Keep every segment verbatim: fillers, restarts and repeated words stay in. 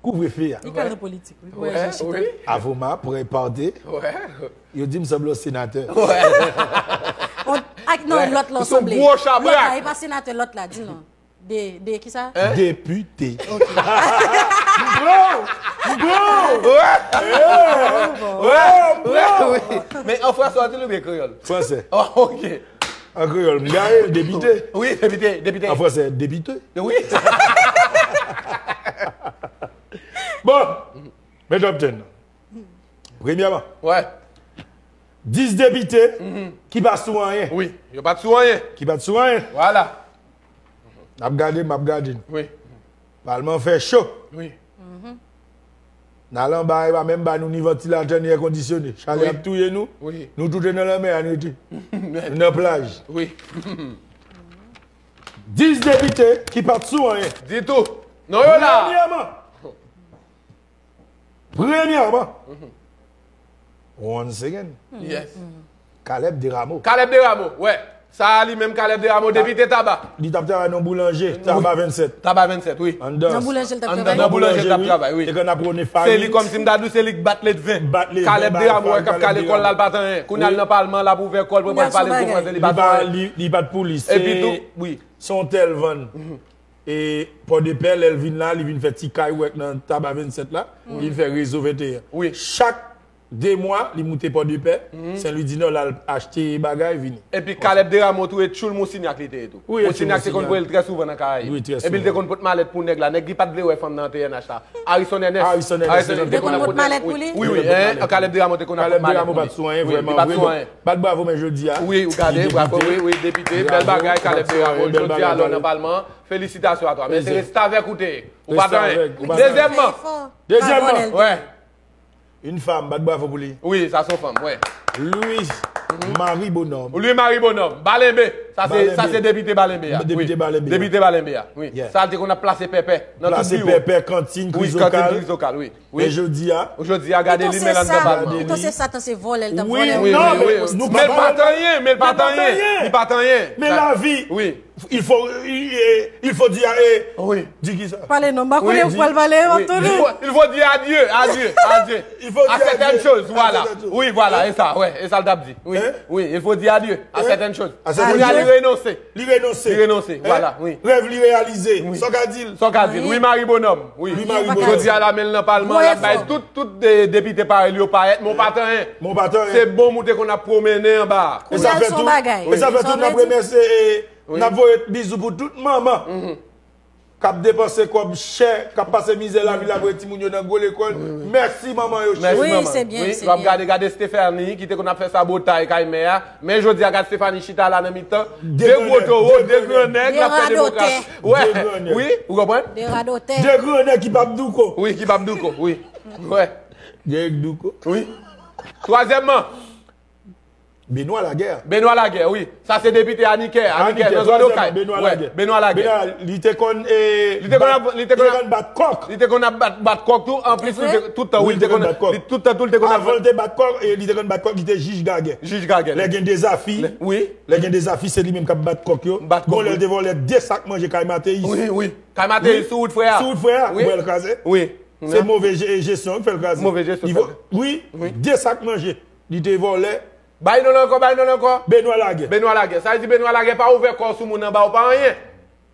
Ou vre fè a. Li kal nan politik, wi. Wè, wi. Avoma, prè, pate. Wè. Yo di m sanble yon senatè. Wè. Ak non, lòt la sanble. Lòt la, e pa senatè, lòt la, di non. De, de, kisa? Depite. Bro! Bro! Wè! Wè! Wè! Men an fransè w di l oubyen kreyòl? Fransè. Oh, ok. An kreyòl, m gaye, depite. Wi, depite, depite. An fransè, depite. Wi. Bon, men top ten. Premyèman, Wè. dis depite ki pa sou anyen. Wi, yo pa t sou anyen. Ki pa t sou anyen. Vwala. N ap gade, m ap gade nou. Wi. Palman fè cho. Wi. N al anba, e pa menm ba nou ni vantilatè, ni èkondisyone. Chalè ap touye nou. Wi. Nou tout nan lanmè a, nou rete. Nou nan plaj. Wi. Dis depite ki pa t sou anyen. Ditou. Non, yo la. Premyèman. Premyèman. Once again. Yes. Caleb Desrameaux. Caleb Desrameaux, wè. Sa a li menm Caleb Desrameaux, depite Taba. Li t ap travay nan boulanje, Taba vennsèt. Taba vennsèt, wi. Anndan. Nan boulanje l t ap travay. Nan boulanje l t ap travay, wi. Te konn ap rone farin. Se li kòmsi m ta di w, se li k bat ledven. Bat ledven. Caleb Desrameaux, wè, k ap kale kò l la, l pa t anyen. Kounye a l nan palman, l ap ouvè kò l, pral pale pou fransè, li pa t anyen. Li pa t pou li. Epi tou, wi. Se yon tèl vann. E Pòdepè, lè l vin la, li vin fè ti kay wèk nan Taba vennsèt la, li vin fè rezo venteyen. Chak de mwa, li moute Pòdepè, Senlwidinò, l al achte bagay, vini. Epi Caleb Desrameaux tou, e tchoul Monsignac li te ye tou. Monsignac te konn voye l trè souvan nan Karayib. Epi l te konn pot malèt pou nèg la. Nèg ki pa t vle wè fanm nan an T N H la. Harrison Ernest. Harrison Ernest. Li te konn ap pot malèt pou li. Wi, wi. Caleb Desrameaux pa t sou anyen, vrèman, vre. Bat bravo, men jodi a. Wi, ou gade, bravo, wi, wi, depite. Bèl bagay, Caleb Desrameaux. Jodi a, lè w nan palman an, felisitasyon a twa. Men se restavèk ou te ye. Ou pa t anyen. Dezyèmman. Dezyèmman. Wè. Une femme, bat bravo pou li. Wi, sa se yon fanm, wè. Louis Marie Bonhomme. Louis Marie Bonhomme. Balenbe. Sa se, sa se depite Balenbe a. Depite Balenbe a. Depite Balenbe a, wi. Sa l te konn ap plase pèpè nan tout biwo. Plase pèpè, kantin, krizokal. Wi, kantin, krizokal, wi. Wi. Men jodi a. Jodi a, gade li men l anndan palman. Poutan se sa, poutan se vòlè l t ap vòlè. Wi, wi, wi. Men l pa t anyen, men l pa t anyen. Li pa t anyen. Men lavi. Wi. Il faut, il, eh, il faut dire, eh, di kisa? Pale non, m pa konnen ou pral pale, m ap tande. Il faut, il faut dire adieu, adieu, adieu. Il faut dire adieu. À certaines choses, voilà. Oui, voilà, e sa, wè, e sa l t ap di. Wi, wi, il faut dire adieu à certaines choses. Kounye a li renonse. Li renonse. Li renonse, vwala, wi. Rèv li reyalize. Sa w ka di l? Sa w ka di l? Wi, Marie Bonhomme. Wi. Wi, Marie Bonhomme. Jodi a la, men l nan palman, l ap bay tout, tout depite parèy li yo parèt, men w pa t anyen. Men w pa t anyen. Se bonm ou te konn ap pwomennen anba a. Kounye a l se yon bagay. E sa fè tou, n ap remèsye, e, n ap voye bizou pou tout manman k ap depanse kòb chè, k ap pase mizè lavi la pou timoun yo nan gwo lekòl. Mèsi manman yo cheri. Wi, se byen, se byen. W ap gade, gade Stephanie ki te konn ap fè sabotay kay mè a. Men jodi a, gad Stephanie chita la nan mitan de gwo towo, de gran nèg, l ap fè demokrasi. Wè, wi, ou konprann? De radotè. De gran nèg ki p ap douko. Wi, ki p ap douko, wi. Wè. Gen k douko. Wi. Twazyèmman. Benoît Laguerre. Benoît Laguerre, wi. Sa se depite Anikè, Anikè, nan zòn Okay. Benoît Laguerre. Benoît Laguerre. Li te konn, e, li te konn ap, li te konn ap bat kòk. Li te konn ap bat, bat kòk tou, anplis li te, tout tan, wi, li te konn, tout tan tou li te konn ap. Avan l te bat kòk, e, li te konn bat kòk, li te jij gagè. Jij gagè. Lè gen dezafi, wi. Lè gen dezafi, se li menm k ap bat kòk yo. Bat kòk, wi. Bon, lè l te vòlè de sak manje kay Mateyis. Wi, wi. Kay Mateyis sou wout frè a. Sou wout frè a, wi. Ou wè l kraze? Wi. Se move je-, jesyon ki fè l kraze. Move jesyon ki fè l kraze. Wi, de sak manje. Li te vòlè. Bay non l ankò, bay non l ankò. Benoît Laguerre. Benoît Laguerre. Sa vle di Benoît Laguerre pa ouvè kò w sou moun anba w pa anyen.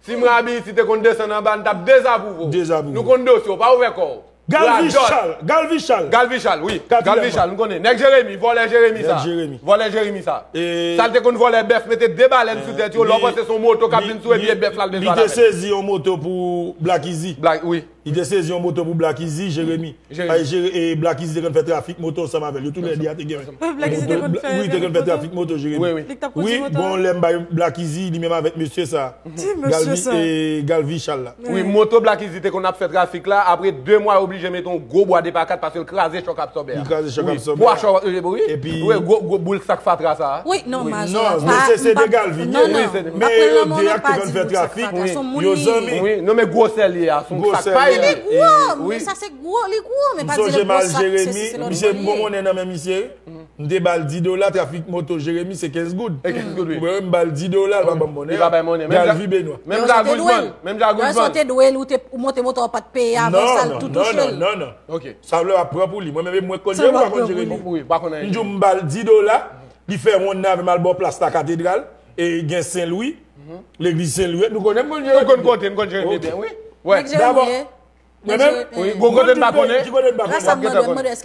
Si m rabi isi te konn desann anba, n t ap dezapwouve w. Dezapwouve. Nou konn dosye w, pa ouvè kò w. Galvy Charles, Galvy Charles. Galvy Charles, wi. Katriyèm. Galvy Charles, nou konnen. Nèg Jeremi, vòlè Jeremi sa. Nèg Jeremi. Vòlè Jeremi sa. Sa l te konn vòlè bèf, mete de balèn sou tèt yo, lè w panse se yon moto k ap vin sou epi e bèf la l bezwen avè l. Li te sezi yon moto pou Black Easy. Black, wi. Li te sezi yon moto pou Black Easy, Jeremi. Jeremi. Ay, Jere-, e, Black Easy te konn fè trafik moto ansanm avè l. Yo tou lè de a te gen. Black Easy te konn fè, wi, te konn fè trafik moto, Jeremi. Wi, wi. Li k t ap kondui moto a. Wi, bon, lè m bay Black Easy, li menm avèk mesye sa. Ti mesye sa. Galvy, e, Galvy Charles la. Wi, moto Black Easy te konn ap fè trafik la. Apre de mwa, yo oblije mete yon gwo bwa de pa kat paske l kraze chòk absòbè a. Li kraze chòk absòbè a. Wi, bwa chòk, wi. Epi wi, gwo, gwo boul sak fatra sa a. Wi, non, Mazo. Non, mesye se de Galvy. Non, non. Men yo de a ki te konn fè trafik, yo zanmi. Wi, non, men gwosè l ye a, se yon sak pa li ye. Li gwo, men sa se gwo, li gwo, men pa di l gwo sak, se, se, se lòt bò li ye. Misye m gon monnen nan men misye. M te ba l dis dola, trafik moto Jeremi se kenz goud. E kenz goud, wi. Ou wè, m ba l dis dola, l pa ban m monnen. Li pa bay monnen. Menm jan Galvi Benwa. Menm jan Guzman. Menm jan Guzman. Ou te dwe l, ou te, ou monte moto a, w pa t peye avan sa, l tou touche l. Non, non, non. Ok. Sa vle ap pran pou li. Mwen menm, mwen konn Jeremi, ou pa konn Jeremi. Wi, pa konn anyen. M di w, m ba l dis dola, li fè wonn nan avè m al bò plas la katedral, e gen Sen Lwi, legliz Sen Lwi. Nou konnen, m konn Jeremi. Nou konn kote, m konn Jeremi byen, wi. Wè. Nèg Jeremi ye. Mwen menm? Wi, gon kote n pa konnen. Ki kote n pa konnen?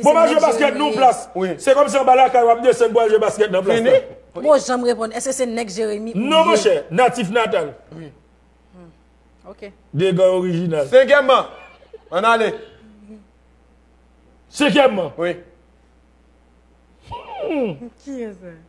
Bon, m al jwe baskèt nan yon plas. Wi. Se kòmsi anba lakay w ap desann pou al jwe baskèt nan plas la. Fini? Bon, janm reponn. Èske se nèg Jeremi ou ye? Non, monchè, natif natal. Wi. Ok. Degan orijinal. Senkyèmman, ann ale. Senkyèmman. Wi. Hmm. Kiyès sa?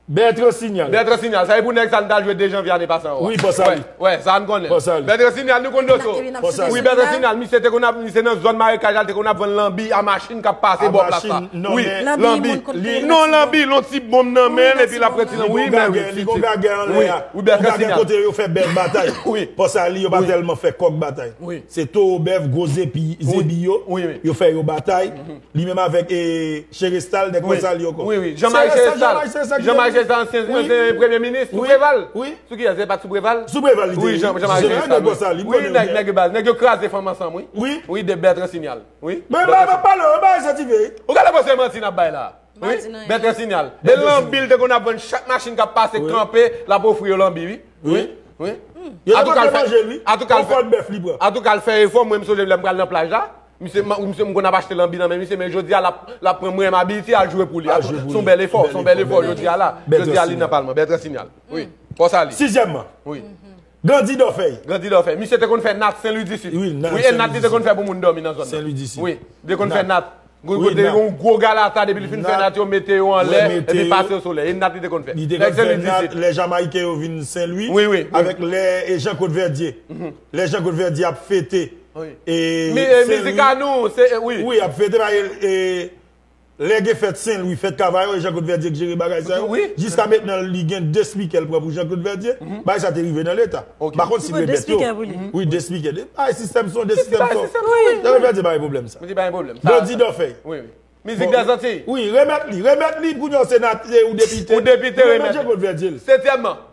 Bertrand Signal. Bertrand Signal. Sa e pou nèg sa n t al jwe de janvye ane pase an. Wi, Pòsali. Wè, wè, sa n konnen. Pòsali. Bertrand Signal, nou konn dosye w. Pòsali. Wi, Bertrand Signal, misye te konn ap, misye nan zòn marekaj la, li te konn ap vann lanbi a machin k ap pase bò plas la. Wi, lanbi. Non, lanbi, l on ti bonm nan men l, epi l ap retire. Wi, men wi, li gon gagè anlè a. Wi, Bertrand Signal. Gon gagè kote yo fè bèl batay. Wi. Pòsali, yo pa tèlman fè kòk batay. Wi. Se towo bèf, gwo zepi, zebi yo. Wi, wi. Yo fè yo batay. Li menm avèk, e, Cherestal, nèg Pòsali ankò. Wi, wi. Jean-Marie Cherestal. Jean-Marie Cherestal, ansyen, ansyen premye minis sou Preval. Wi. Sou kiyès? Se pa t sou Preval? Sou Preval li te ye. Wi, Jean-Marie Cherestal, wi. Wi, nèg, nèg baz, nèg yo kraze fanm ansanm, wi. Wi. Wi, de Bertrand Signal. Wi. Men, men, men, pale, men, pale, sa ti veye. Ou gade pou se manti n ap bay la. Wi, Bertrand Signal. E lanbi l te konn ap vann chak machin k ap pase kanpe, l ap ofri yo lanbi, wi. Wi, wi. Yo te konn fè manje l, wi. Antouka, l fè, antouka, l fè efò, mwen, m sonje lè m pral nan plaj la. Misye, m, misye, m konn ap achte lanbi nan men misye, men jodi a, l ap, l ap pran mwen, m abitye al jwe pou li. Se yon bèl efò, se yon bèl efò, jodi a la. Jodi a, li nan palman. Bertrand Signal. Wi. Pòsali. Sizyèmman. Wi. Grandi Dòfèy. Grandi Dòfèy. Misye te konn fè nat Sen Lwi disid. Wi, e nat li te konn fè pou moun dòmi nan zòn nan. Sen Lwi disid. Wi, li te konn fè nat. Gon kote yon gwo galata, depi li fin fè nat, yo mete yo anlè, epi pase yo sou lè. E nat li te konn fè. Li te konn fè nat lè Jamayiken yo vin Sen Lwi, avèk lè, e, Jean Claude Verdier. Lè Jean Claude Verdier ap fete. Wi. E, mizik a nou, se, e, wi. Wi, ap fete, paske, e, lè gen fèt Sen Lwi, fèt Kavayon, e Jean Claude Verdier k jere bagay sa yo. Wi. Jiska mentnan, li gen de spikè l pran pou Jean Claude Verdier. Bagay sa te rive nan Leta. Ok. M pa konn si remèt yo. Wi, de spikè. De, ay, sistèm son, de sistèm son. Jean Claude Verdier pa gen pwoblèm sa. Grandi Dòfèy. Wi, wi. Mizik dèzantiy. Wi, remèt li. Remèt li, kounye a w senatè, ou depite. Ou depite, remèt Jean Claude Verdier. Setyèmman.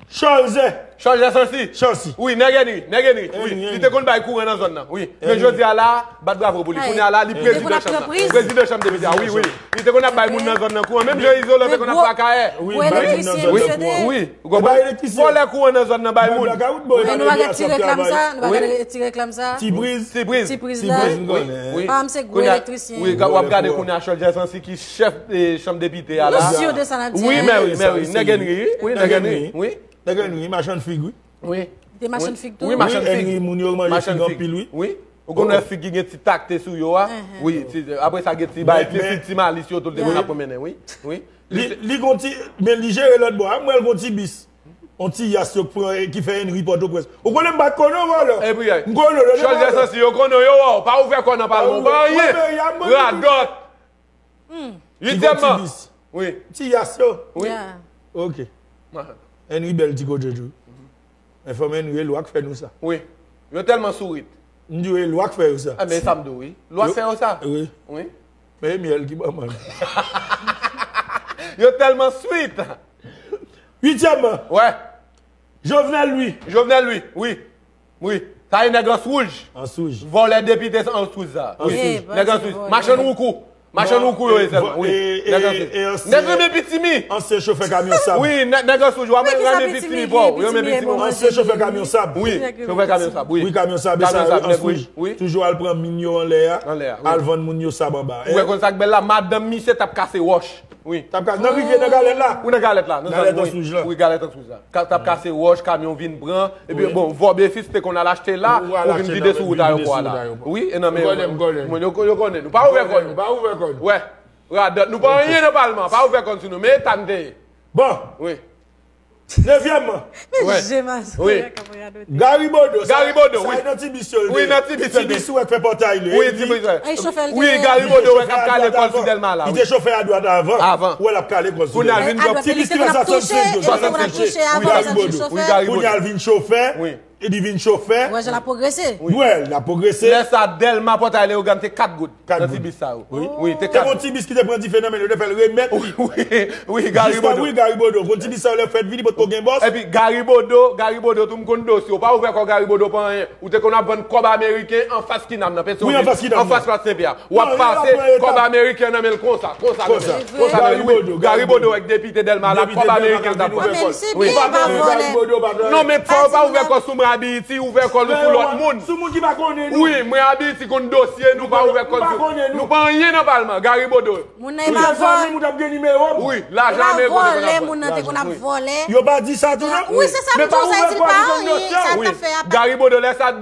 Cholzè. Cholzè Sansi. Chansi. Wi, nèg Henry, nèg Henry. Wi, li te konn bay kouran nan zòn nan. Wi. Men jodi a la, bat bravo pou li. Kounye a la, li prezidan chanm nan. Prezidan chanm depite a, wi, wi. Li te konn ap bay moun nan zòn nan kouran. Menm jan Izolan te konn ap ba Kayè. Wi, bay moun nan zòn nan kouran. Wi. Ou konprann? Vòlè kouran nan zòn nan bay moun. Bon, e nou pa gen ti reklam sa, nou pa gen ti reklam sa. Ti priz. Ti priz. Ti priz la. Wi, wi. Pa m se gwo elektrisyen. Wi, w ap gade kounye a Cholzè Sansi ki chèf, e, chanm depite a la. Wi, men wi, men wi. Nèg Henry, wi. Wi, nèg Henry, wi. Nèg Henry, machann fig, wi. Wi. Te machann fig tou. Wi, machann fig. Henry, moun yo manje fig anpil, wi. Wi. Ou konn wè fig ki gen ti takte sou yo a? Wi, ti, apre sa gen ti bay, ti fig, ti malis yo tou, l te konn ap pwomennen, wi. Wi. Li, li gon ti, men li jere lòt bò a. M wè l gon ti bis. On ti yas yo k pran, ki fè Henry Pòtoprens. Ou konnen m pa t konnen w, vòlè. Epi, m konnen w, Cholzè Sansi, yo konnen w, yo wè w. Pa ouvè kò nan palman, ou pa anyen. Radòt. Uityèmman. Wi. Ti yas yo. Wi. Ok. Henry bèl ti kote tou. Enfòm Henry, e lwa k fè nou sa. Wi. Yo tèlman sourit. M di w, e lwa k fè yo sa. A, men sa m di w, wi. Lwa k fè yo sa. Wi. Wi. Men e myèl ki ban m. Yo tèlman sweet. Uityèmman. Wè. Jovenel Louis. Jovenel Louis, wi. Wi. Sa e nèg Ans Wouj. Ans Wouj. Vòlè depite Ans Wouj sa. Wi. Nèg Ans Wouj. Machann woukou. Machann woukou yo ye sèlman, wi. Nèg Ans Wouj. Nèg renmen pitimi. Ansyen chofè kamyon sab. Wi, nè-, nèg Ans Wouj, w ap renmen pitimi, bro. Renmen pitimi. Ansyen chofè kamyon sab. Wi, chofè kamyon sab, wi. Wi, kamyon sab, e sa, Ans Wouj. Toujou al pran min yo anlè a. Anlè a, wi. Al vann moun yo sab anba. Ou wè konn sa k bèl la, madanm misye t ap kase wòch. Wi. T ap ka-, nan rivyè, nan Galèt la. Wi, nan Galèt la, nan zòn, Galèt Ans Wouj la. Wi, Galèt Ans Wouj la. Ka-, t ap kase wòch, kamyon vin pran, epi, bon, Vòbefis te konn al achte la, ou vin vide sou wout ayewopò a la. Wi, e nan men moun yo, yo konnen nou. Pa ouvè kò nou. Pa ouvè kò nou. Wè. Radòt, nou pa anyen nan palman, pa ouvè kò n sou nou, men eta n te ye. Bon. Wi. Nevyèmman. Men je mazoya k ap radote. Gary Bodeau. Gary Bodeau, wi. Sa e nan ti bis yo l te ye. Wi, nan ti bis yo l te ye. Ti bis ou wè k fè pòtay li. Wi, ti bis. Wi, Gary Bodeau wè k ap kale kò l sou Dèlma la, wi. Li te chofè adwat avan. Avan. Ou wè l ap kale kò l sou Dèlma. Kounye a l vin dwòp. Ti bis li nan swasannsenk yo, swasannsenk. Wi, Gary Bodeau. Wi, Gary Bodeau. Kounye a l vin chofè. Wi. Epi vin chofè. Ou wè jan l ap pwogrese? Wi. Wè, l ap pwogrese. Lè sa, Dèlma, Pòtay Leyogàn te kat goud. Kat goud. Nan ti bis sa yo. Wi. Wi, te kat goud. Te gon ti bis ki te pran dife nan men l, yo te fè l remèt li. Wi, wi, Garibodo. Wi, Garibodo. Gon ti bis sa yo lè fèt vini, potko gen bòs. Epi Garibodo, Garibodo, tou m konn dosye w. Pa ouvè kò Garibodo pou anyen. Ou te konn ap vann kòb ameriken anfas Kinam nan, Petyonvil. Wi, anfas Kinam nan. Anfas Plas Senpyè. W ap pase kòb ameriken nan men l konsa, konsa, konsa. Garibodo, Garibodo. Garibodo ak depite Dèlma la, kòb ameriken l t ap pran. Wi. Non, men fò yo pa ouvè kò sou mwen Abiyiti, ouvè kò nou sou lòt moun. Sou moun ki pa konnen nou. Wi, mwen Abiyiti konn dosye nou, pa ouvè kò nou. Nou pa anyen nan palman, Garibodo. Moun nan e pa vòlè. Wi, lajan ameriken te konn ap pran. Moun nan te konn ap vòlè. Yo pa di sa tou non? Wi, se sa m di w, sa di l pa anyen, sa l t ap fè a pa. Garibodo, lè sa,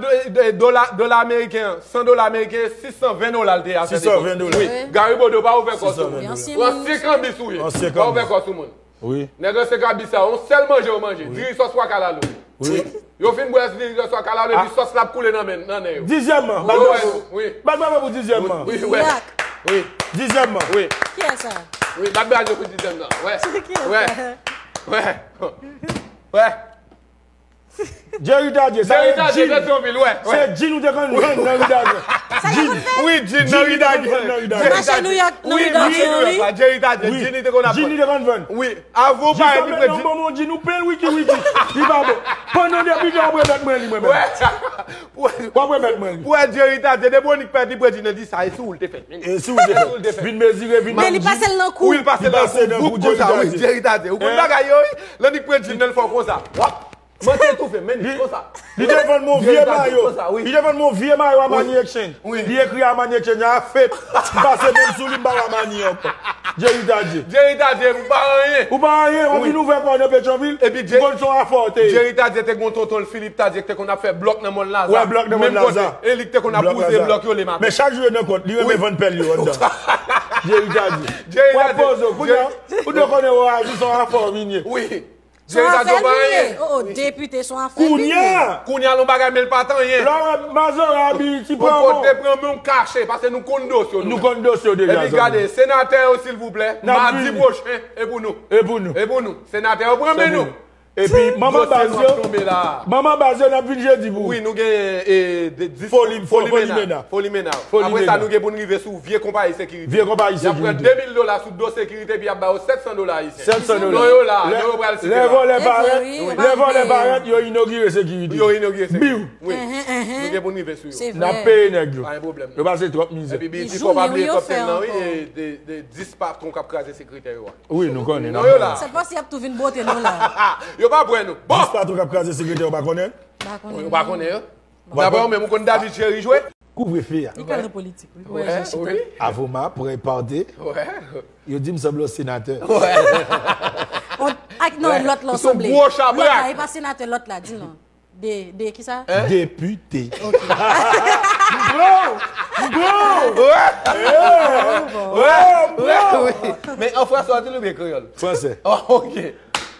dola, dola ameriken an, san dola ameriken, sis san ven dola l te ye a, sis san ven dola. Wi. Garibodo, pa ouvè kò sou moun. Ou ansyen kanbis ou ye. Pa ouvè kò sou moun. Wi. Nèg ansyen kanbis sa, yon sèl manje yo manje. Diri sòs wakalalou. Wi. Yo fin bwè diri sòs wakalalou, epi sòs la ap koule nan men, nan nen yo. Dizyèmman, bat bravo. Wi. Bat bravo pou dizyèmman. Wi, wi. Dizyèmman. Wi. Kiyès sa? Wi, bat bravo pou dizyèm nan. Wè. Wè. Wè. Wè. Jerry Tardieu, sa se Jean. Se Jean ou te konn vann nan ri Dagen. Jean. Wi, Jean nan ri Dagen. Mache Nouyòk, nan ri Dagen, wi. Jerry Tardieu, Jean li te konn ap vann. Jean li te konn vann. Wi, avan w parèt li prè Jean. Bon, bon, Jean ou pen wiki wiki. Li pa bon. Pandan depi lè w ap remèt mwen li, mwen menm. W ap remèt mwen li. Wè, Jerry Tardieu, depi w nik pèdi prè Jean nan di sa, e sou ou l te fèt. E sou ou l te fèt. Vin mezire, vin. Men li pase l nan kou. Wi, li pase l nan kou konsa, wi. Jerry Tardieu, ou konn bagay yo, wi. Lè nik prè Jean nan l fè w konsa. Wap. Manke toufe, men li konsa. Li te vann mwen vye mayo. Li te vann mwen vye mayo Armani Exchange. Li ekri Armani Exchange a fake. M pase menm sou li, m pa wè Armani ankò. Jerry Tardieu. Jerry Tardieu, ou pa anyen. Ou pa anyen, w ap vin ouvè kò w nan Petyonvil. Epi ou konn se yon afè w te ye. Jerry Tardieu te gon tonton l, Philippe Tardieu, ki te konn ap fè blòk nan Mòn Laza. Wè, blòk nan Mòn Laza. E li ki te konn ap wouze blòk yo le maten. Men chak jou yo nan kont, li renmen vann pèl yo anndan. Jerry Tardieu. W ap poze w, kounye a, ou dwe konnen Oasis se yon afè w vin ye. Wi. Son afè li ye. Oh, oh, depite, son afè li ye. Kounye a. Kounye a, l on bagay, men l pa t anyen. Lè w wè Mazora Abiyiti pran men w. Ou te pran men w kache, paske nou konn dosye w nou menm. Nou konn dosye w deja. Epi gade, senatè yo, silvouplè, madi pwochen, e pou nou. E pou nou. E pou nou. Senatè yo, pran men nou. Epi, manman baz yo, manman baz yo, n ap vin jedi pou ou. Wi, nou gen, e, de, dis, Foli, Foli Mena. Foli Mena. Apre sa, nou gen pou n rive sou vye konpayi sekirite. Vye konpayi sekirite. Y ap pran de mil dola sou do sekirite, epi y ap ba yo sèt san dola ayisyen. Sèt san dola. Non, yo la, non, yo pral site la. Lè vòlè parèt, lè vòlè parèt, yo inogire sekirite. Yo inogire sekirite. Biw. Wi. Nou gen pou n rive sou yo. Se vre. N ap peye nèg yo. Pa gen pwoblèm. Yo pase twòp mizè. Epi, Biyiti, fò pa bliye top ten nan, wi, e de, de dis patwon k ap kraze sekirite yo a. Wi, nou konnen. Non, yo la. Sèt fwa si y ap tou vin bwote nou la. Yo pa pran nou. Bon. Dis patwon k ap kraze sekirite yo, pa konnen? Pa konnen. Yo pa konnen yo. Daprè ou menm, ou konn David Chéry jwe? Kouvrefe a. Li kal nan politik, wi. Wè, wi. Avoma, pran parte. Wè. Yo di m sanble yon senatè. Wè. Ak non, lòt la sanble. Lòt la, e pa senatè, lòt la, di non. De, de ki sa? Depite. Ok. M pran w! M pran w! Wè, wè, wè, wi. Men an fransè w di l oubyen kreyòl? Fransè. Oh, ok.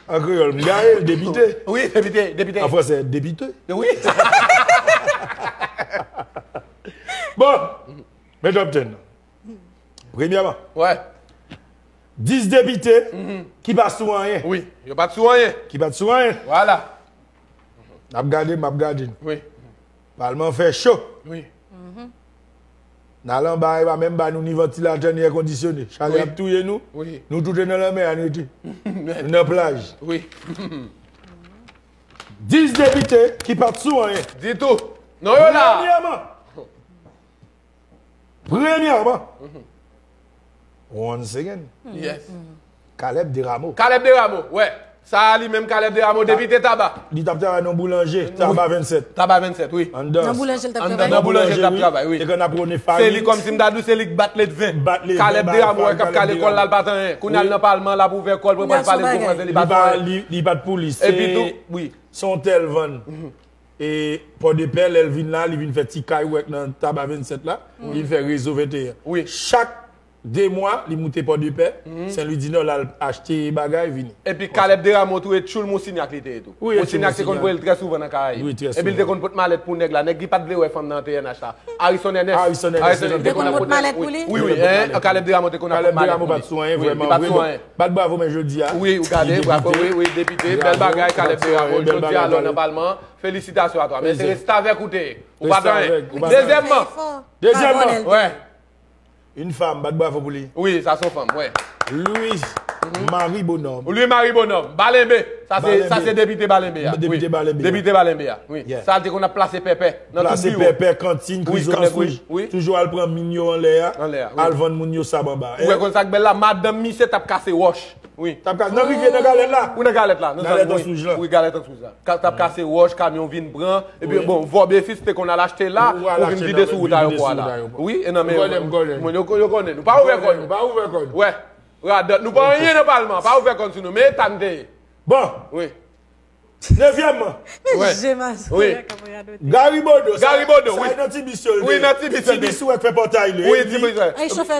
An kreyòl, m gaye l, depite. Wi, depite, depite. An fransè, depite. Wi. Bon, men top ten nan. Premyèman, wè, dis depite ki pa sou anyen. Wi, yo pa t sou anyen. Ki pa t sou anyen. Vwala. N ap gade, m ap gade n. Wi. Palman fè cho. Wi. N al anba, yo pa menm ba nou ni vantilatè, ni èkondisyone. Chalè ap touye nou. Wi. Nou tout nan lanmè a, nou rete. Nou nan plaj. Wi. Dis depite ki pa t sou anyen. Ditou. Non, yo la. Premyèman. Premyèman. Once again. Yes. Caleb Desrameaux. Caleb Desrameaux, wè. Sa a li menm, Caleb Desrameaux, depite Taba. Li t ap travay nan boulanje, Taba vennsèt. Taba vennsèt, wi. Anndan. Nan boulanje l t ap travay? Nan boulanje l t ap travay, wi. Te konn ap rone farin. Se li, kòmsi m ta di w, se li k bat Ledven. Bat Ledven. Caleb Desrameaux, wè, k ap kale kò l la, l pa t anyen. Kounye a l nan palman, l ap ouvè kò l, pran pòt pale pou mwazel, li pa t anyen. Li pa t pou li. Epi tou, wi. Se yon tèl vann. E Pòdepè, lè l vin la, li vin fè ti kay wèk nan Taba vennsèt la, li vin fè Rezo venteyen. Wi. Chak De mwa, li moute Pòdepè, Senlwidinò, l al achte bagay, vini. Epi Caleb Desrameaux tou, e tchoul Moussignac li te ye tou. Wi, e tchoul Moussignac te konn voye l trè souvan nan Karayib. Wi, trè souvan. Epi l te konn pot malèt pou nèg la. Nèg ki pa t vle wè fanm nan an T N H la. Harrison Ernest. Harrison Ernest, Harrison Ernest te konn ap pot malèt pou li. Wi, wi, Caleb Desrameaux te konn ap pot malèt pou li. Li te pot malèt pou li. Wi, li pa t sou anyen, vrèman, vrèman. Bat bravo, men jodi a. Wi, ou gade, bravo, wi, wi, depite, bèl bagay, Caleb Desrameaux, jodi a lè w nan palman an, felisitasyon a twa. Men se restavèk ou te ye. Ou pa t anyen. Dezyèmman. Dezyèmman. Wi. Une femme, bat bravo pou li. Wi, sa se yon fanm, wi. Louis Marie Bonhomme. Louis Marie Bonhomme, Balenbe. Sa se, sa se depite Balenbe a. Depite Balenbe a. Depite Balenbe a, wi. Sa l te konn ap plase pèpè nan tout biwo. Plase pèpè, kantin, Krizo, Anse Rouge. Toujou al pran min yo anlè a. Anlè a, wi. Al vann moun yo sab anba. Ou wè konn sa k bèl la, madanm misye t ap kase wòch. Wi. T ap kase nan rivyè, nan Galèt la. Wi, nan Galèt la, nan Galèt Anse Rouge la. Wi, Galèt Anse Rouge la. Ka, t ap kase wòch, kamyon vin pran. Epi, bon, Vòbefis te konn al achte la, ou vin vide sou wout ayewopò a la. Wi, e nan men moun yo, yo konnen nou. Pa ouvè kò nou. Pa ouvè kò nou. Wè. Radòt, nou pa anyen nan palman. Pa ouvè kò n sou nou. Men eta n te ye. Bon. Wi. Nevyèmman. Men je mazoya kòman y a note. Gary Bodo. Gary Bodo, wi. Sa e nan ti bis yo l te ye. Wi, nan ti bis yo l te ye. Ti bis ou wè k fè pòtay li. Wi, ti bis.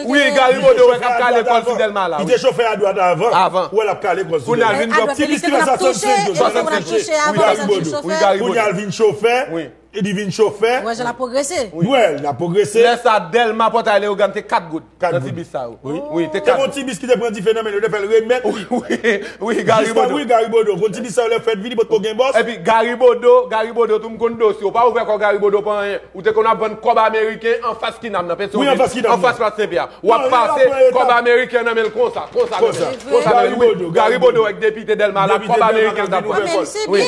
Wi, Gary Bodo wè k ap kale kò l sou Dèlma la, wi. Li te chofe adwat avan. Avan. Ou wè l ap kale kò l sou Dèlma. Kounye a l vin dwòp. Ti bis ki fè swasannsenk yo, swasannsenk yo. Wi, Gary Bodo. Wi, Gary Bodo. Kounye a l vin chofè. Wi. Epi vin chofè. Ou wè jan l ap pwogrese. Wi, l ap pwogrese. Lè sa, Dèlma Pòtay Leyogàn te kat goud nan ti bis sa yo. Wi, wi, te kat goud. Te gon ti bis ki te pran dife nan men l, yo te fè l remèt li. Wi, wi, Gary Bodo. Wi, Gary Bodo. Gon ti bis sa yo lè fèt vini, potko gen bòs. Epi Gary Bodo, Gary Bodo tou m konn dosye w. Pa ouvè kò Gary Bodo pou anyen. Ou te konn ap vann kòb ameriken anfas Kinam nan, Petyonvil. Wi, anfas Kinam nan. Anfas Plas Senpyè. W ap pase kòb ameriken nan men l konsa, konsa nan men l. Konsa. Gary Bodo, Gary Bodo ak depite Dèlma la, kòb ameriken l t ap vann. Wi.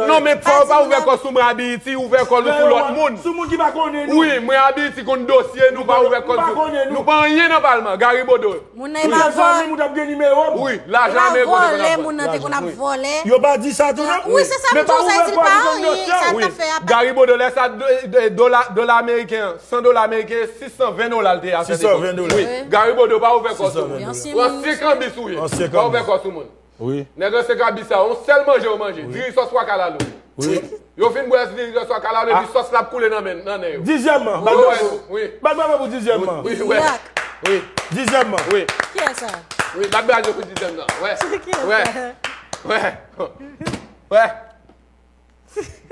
Non, men fò w pa ouvè kò sou mwen, Abiti, ouvè kò nou sou lòt moun. Sou moun ki pa konnen nou. Wi, mwen Abiti konn dosye nou, pa ouvè kò sou nou. Nou pa anyen nan palman, Gary Bodo. Moun nan e pa vòlè. Wi, lajan ameriken te konn ap vòlè. Moun nan te konn ap vòlè. Yo pa di sa tou non? Wi, se sa m di w, sa e di l pa anyen, sa l t ap fè a pa. Gary Bodo, lè sa, dola, dola ameriken an, san dola ameriken, sis san ven dola l te ye a sèt epòk. Sis san ven dola. Wi. Gary Bodo, pa ouvè kò sou moun. Ansyen kanbis ou ye. Pa ouvè kò sou moun. Wi. Nèg ansyen kanbis sa, yon sèl manje yo manje. Wi. Diri sòs wa kalalou. Wi. Yo fin bwè diri sòs wa kalalou, epi sòs la ap koule nan men, nan nen yo. Dizyèmman, bat bravo. Wi. Bat bravo pou dizyèmman. Wi, wi. Wi. Dizyèmman. Wi. Kiyès sa? Wi, bat bravo pou dizyèm nan. Wè. Kiyès sa? Wè. Wè. Wè.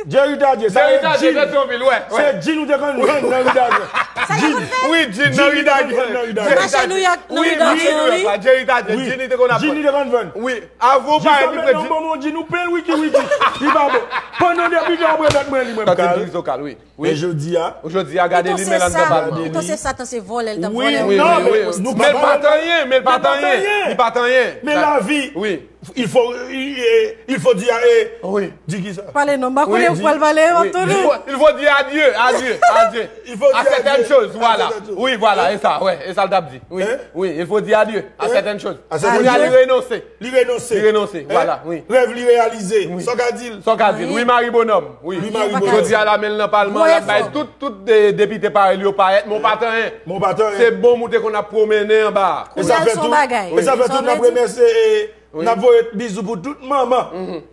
Jerry Tardieu, sa e Jin. Petyonvil, wè, wè. Se Jin ou te konn vann nan ri Dagran. Jin. Wi, Jin nan ri Dagran. Mache Nouyòk, nan ri Dagran, wi. Jerry Tardieu, Jin li te konn ap vann. Jin li te konn vann. Wi, avan w parèt li predi. Jiska mentnan, bon, bon, Jin ou plen wiki wiki. Li pa bon. Pandan depi ke apre dat mwen li mwen m kal. Wi. Men jodi a. Jodi a, gade li men l anndan palman. Poutan se satan, se vòlè l t ap vòlè. Wi, wi, wi. Men l pa t anyen, men l pa t anyen. Li pa t anyen. Men lavi. Wi. Il faut, il, eh, il faut dire, eh, di ki sa? Pale non, m pa konnen ou pral pale, m ap tande. Il faut dire adieu, adieu, adieu. Il faut dire adieu à certaines choses, voilà. Oui, voilà, e sa, wè, e sa l t ap di. Wi, wi, il faut dire adieu à certaines choses. Kounye a li renonse. Li renonse. Li renonse, voilà, wi. Rèv li reyalize. Sa w ka di l? Sa w ka di l? Wi, Marie Bonhomme, wi. Wi, Marie Bonhomme. Jodi a la men l nan palman, l ap bay tout, tout de-, depite parèy li yo parèt, men w pa t anyen. Men w pa t anyen. Se bonm ou te konn ap pwomennen anba a. E sa fè tou, e sa fè tou n ap remèsye, e, n ap voye bizou pou tout manman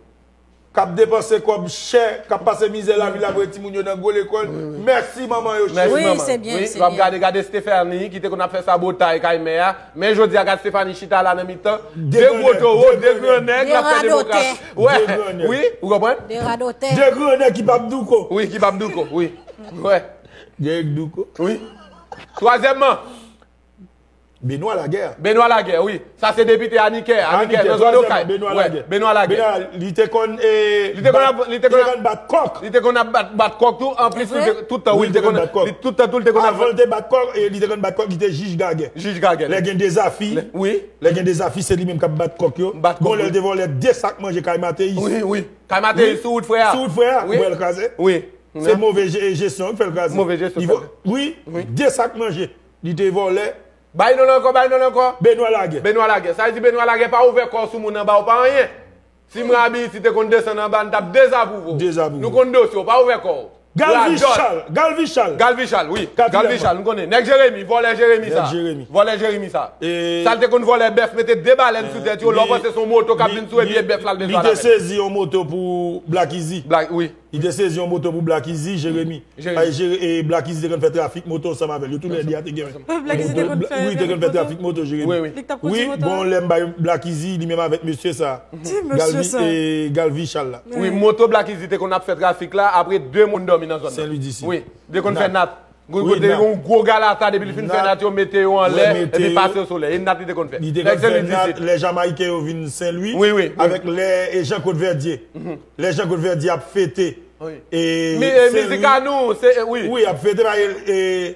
k ap depanse kòb chè, k ap pase mizè lavi la pou timoun yo nan gwo lekòl. Mèsi manman yo cheri. Wi, se byen, se byen. W ap gade, gade Stéphanie ki te konn ap fè sabotay kay mè a. Men jodi a gad Stéphanie chita la nan mitan de gwo towo, de gran nèg k ap fè demokrasi. Wè. Wi, ou konprann? De radotè. De gran nèg ki p ap douko. Wi, ki p ap douko, wi. Wè. Gen douko. Wi. Twazyèmman. Benoît Laguerre. Benoît Laguerre, wi. Sa se depite Anikè, Anikè, nan zòn Okay. Benoît Laguerre. Benoît Laguerre. Li te konn, eh, li te konn ap, li te konn ap bat kòk. Li te konn ap bat, bat kòk tou, anplis li te, tout tan, wi, li te konn, li tout tan tou, li te konn ap. Avan l te bat kòk, eh, li te konn bat kòk, li te jij gagè. Jij gagè. Lè gen dezafi, wi. Lè gen dezafi, se li menm k ap bat kòk yo. Bat kòk, wi. Bon, lè l te vòlè de sak manje kay Mateis. Wi, wi. Kay Mateis sou wout frè a. Sou wout frè a, wi. Pou l kraze. Wi. Se move je-, jesyon ki fè l kraze. Move jesyon ki fè l kraze. Wi, de sak manje. Li te vòlè. Bay non l ankò, bay non l ankò. Benoît Laguerre. Benoît Laguerre. Sa vle di Benoît Laguerre pa ouvè kò w sou moun anba w pa anyen. Si mwen Abiti te konn desann anba, n t ap dezapwouve w. Dezapwouve. Nou konn dosye w, pa ouvè kò w. Galvichal, Galvichal. Galvichal, wi. Galvichal, nou konnen. Nèg Jeremi, vòlè Jeremi sa. Nèg Jeremi. Vòlè Jeremi sa. Sa l te konn vòlè bèf, mete de balèn sou tèt yo, lè w panse se yon moto k ap vin sou epi e bèf la l bezwen avè l. Li te sezi yon moto pou Black Easy. Black, wi. Li te sezi yon moto pou Black Easy, Jeremy. Jeremy. Ay, Jere- e Black Easy te konn fè trafik moto ansanm avè l. Yo tou lè de a te gen. Black Easy te konn fè, wi, te konn fè trafik moto, Jeremy. Wi, wi. Li t ap kondui moto. Wi, bon, lè m bay Black Easy, li menm avèk mesye sa. Ti mesye Galvi, sa. E Galvi Charles la. Wi, moto Black Easy te konn ap fè trafik la, apre de moun dòmi nan zòn nan. Sen Lwi disid. Wi, li te konn fè nat. Wi, kote yon gwo galata, depi li fin fè nat, yo mete yo anlè, epi pase yo sou lè. E nat li te konn fè. Li te konn fè nat, lè Jamayiken yo vin Sen Lwi, wi, wi, wi, avèk lè e Jean Claude Verdier. Lè Jean Claude Verdier ap fete. Wi. E mi- e Sen Lwi. Mizik a nou, se, e, wi. Wi, ap fete, ba, e, e,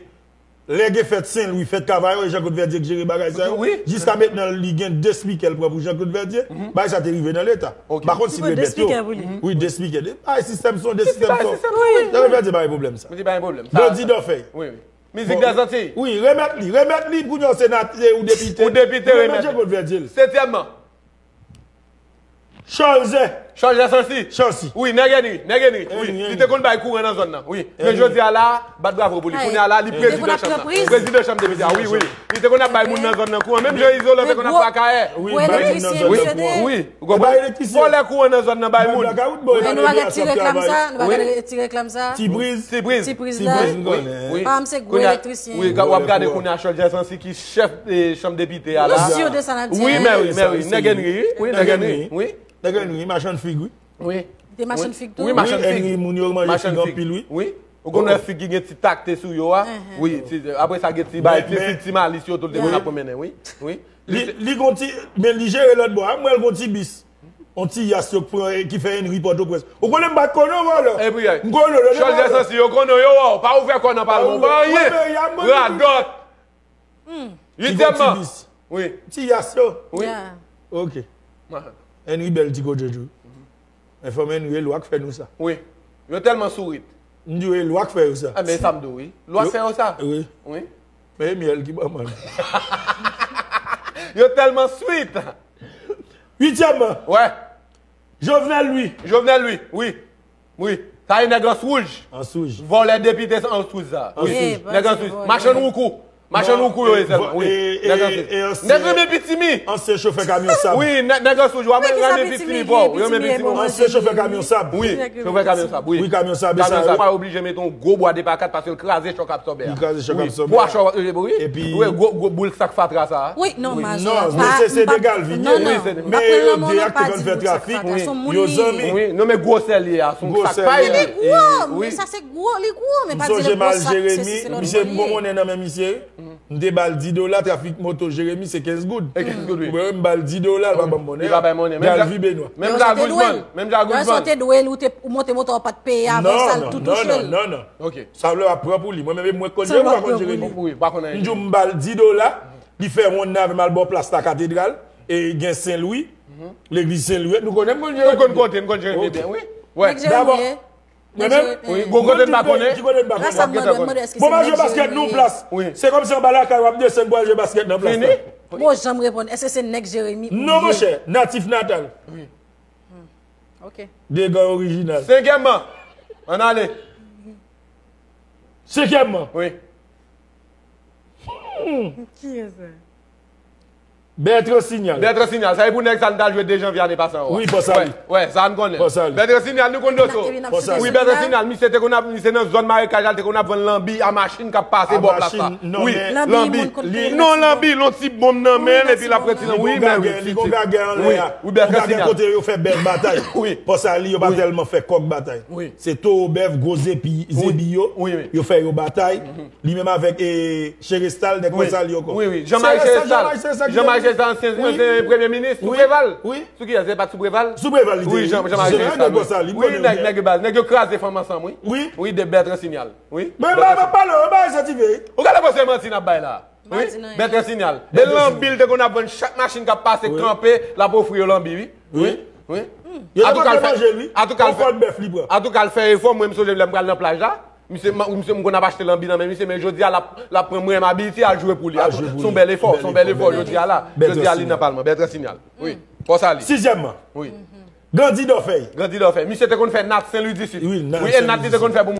lè gen fèt Sen Lwi, fèt Kavayon, e Jean Claude Verdier k jere bagay sa yo. Wi. Jiska mentnan, li gen de spikè l pran pou Jean Claude Verdier. Bagay sa te rive nan leta. Ok. M pa konn si l remèt yo. Wi, de spikè. De, ay, sistèm son, de sistèm son. Jean Claude Verdier pa gen pwoblèm sa. Li pa gen pwoblèm. Sa- Gandhi Dòfèy. Wi, wi. Mizik dèzanti. Wi, remèt li, remèt li, kounye a w senatè ou depite. Ou depite, remèt li. Remèt Jean Claude Verdier. Setyèmman. Cholzè. Cholzè Sansi. Chansi. Wi, nèg Henry, nèg Henry. Wi, li te konn bay kouran nan zòn nan. Wi. Men jodi a la, bat bravo pou li. Kounye a la, li prezidan chanm nan. Prezidan chanm depite a, wi, wi. Li te konn ap bay moun nan zòn nan kouran. Menm jan Izolan te konn ap fè Akayè. Wi, bay moun nan zòn nan kouran. Wi. Ou konprann? Vòlè kouran nan zòn nan bay moun. Wi, nou pa gen ti reklam sa, nou pa gen ti reklam sa. Ti priz. Ti priz. Ti priz la. Wi, wi. Papa m se gwo elektrisyen. Wi, w ap gade kounye a Cholzè Sansi ki chèf, e, chanm depite a la. Nou si de sa n ap di a. Wi, men wi, men wi. Nèg Henry, wi, nèg Henry, wi. Nèg Henry, machann fig, wi. Wi. Li te machann fig tou. Wi, machann fig. Henry, moun yo manje fig anpil, wi. Wi. Ou konn wè fig ki gen ti takte sou yo a? Wi, ti- apre sa gen ti bay, ti fig, ti malis yo tou l te konn ap pwomennen, wi. Wi. Li, li gon ti, men li jere lòt bò a, m wè l gon ti bis. On ti yas yo k pran, ki fè Henry Pòtoprens. Ou konnen m pa t konnen w, vòlè. M konnen w, lè Cholzè Sansi, yo konnen w, yo wè w, pa ouvè kò nan palman, w pa anyen. Radòt. Li gon ti bis. Wi. Ti yas yo. Wi. Ok. Henry bèl ti kote tou. Enfòm Henry, e lwa k fè nou sa. Wi. Yo tèlman sourit. M di w, e lwa k fè yo sa. A, men sa m di w, wi. Lwa k fè yo sa. Wi. Wi. Men e myèl ki ban mwen. Yo tèlman sweet. Uityèmman. Wè. Jovenel Louis. Jovenel Louis, wi. Wi. Sa e nèg Ans Wouj. Ans Wouj. Vòlè depite Ans Wouj sa. Wi. Nèg Ans Wouj. Machann woukou. Machann woukou yo ye sèlman, wi. Nèg Ans Wouj. Nèg renmen pitimi. Ansyen chofè kamyon sab. Wi, nè- nèg Ans Wouj, w ap renmen pitimi, bro. Yo renmen pitimi. Ansyen chofè kamyon sab. Wi, chofè kamyon sab, wi. Wi, kamyon sab, e sa, wi. Kamyon sab, ou pa oblije mete yon gwo bwa de pa kat paske l kraze chòk absòbè a. Li kraze chòk absòbè. Wi, bwa chòk, wi. Epi wi, gwo, gwo boul sak fatra sa a. Wi, non, non, men se, se de Galvin, non, wi. Men yo de ak te konn fè trafik, wi. Yo zanmi. Wi, non, men gwosè li a, se yon sak pa li. Li gwo, men sa se gwo, li gwo, men pa di li gwo sak, se, se, se lòt bò li ye. Misye m gon monnen nan men misye. M te ba l dis dola, trafik moto Jeremi se kenz goud. E kenz goud, wi. Ou konprann? M ba l dis dola, l pa ban m monnen. Li pa bay monnen. Menm jan Galvi Benwa. Menm jan Guzman. Menm jan Guzman. Ou te dwe l, ou te, ou monte moto a, ou pa t peye avan sa, l tou touche l. Non, non, non, non. Ok. Sa vle w ap pran pou li. Mwen menm, e mwen k konn Jeremi, ou pa konn Jeremi. Wi, pa konn anyen. M di w, m ba l dis dola, li fè wonn nan avè m al bò plas la katedral, e gen Sen Lwi, legliz Sen Lwi. Nou konnen m konn Jeremi. Nou konn kote, m konn Jeremi byen, wi. Wi. Dabò, mwen menm? Wi, gon kote n pa konnen. Ki kote n pa konnen? Bon, m al jwe baskèt nan yon plas. Wi. Se kòmsi anba lakay w ap desann pou al jwe baskèt nan plas la. Fini. Bon, janm reponn. Èske se nèg Jeremi ou ye? Non, monchè, natif natal. Wi. Ok. Degan orijinal. Senkyèmman. Ann ale. Senkyèmman. Wi. Kiyès sa? Bertrand Signal. Bertrand Signal. Sa e pou nèg sa n t al jwe de janvye ane pase an. Wi, Pòsali. Wè, sa n konnen. Pòsali. Bertrand Signal, nou konn Doso. Pòsali. Wi, Bertrand Signal, misye te konn ap, misye nan zòn marekaj la, li te konn ap vann lanbi a machin k ap pase bò plas la. Wi, lanbi. Non, lanbi, l on ti bonm nan men l, epi l ap retire. Wi, men wi, li gon gagè anlè a. Wi, Bertrand Signal. Kote yo fè bèf batay. Wi. Pòsali, yo pa tèlman fè kòk batay. Wi. Se towo bèf, gwo zepi, zebi yo. Wi, wi. Yo fè yo batay. Li menm avèk, e, Cherestal, nèg Pòsali ankò. Wi, wi. Jean-Marie Cherestal. Jean-Marie Cherestal, ansyen, ansyen premye minis, sou Preval. Wi. Sou kiyès? Se pa t sou Preval? Sou Preval, li te ye. Wi, Jean-Marie Cherestal, wi. Wi, nèg, nèg baz. Nèg yo kraze fanm ansanm, wi. Wi. Wi, de Bertrand Signal. Wi. Men m ap pale, w pa resantive. Ou gade konse manti n ap bay la. Wi, Bertrand Signal. E lanbi l te konn ap vann chak machin k ap pase kanpe, l ap ofri yo lanbi, wi. Wi. Wi. Yo te konn manje l, wi. Antouka, l fè, antouka, l fè efò, mwen, m sonje lè m pral nan plaj la. Misye, m, misye, m konn ap achte lanbi nan men misye, men jodi a, l ap, l ap pran mwen, m abitye al jwe pou li. Al jwe pou li. Se yon bèl efò, se yon bèl efò, jodi a la. Jodi a, li nan palman. Bertrand Signal. Wi. Fòs a li. Sizyèmman. Wi. Gandhi Dòfèy. Gandhi Dòfèy. Misye te konn fè nat Sen Lwi disid. Wi, e nat li te konn fè pou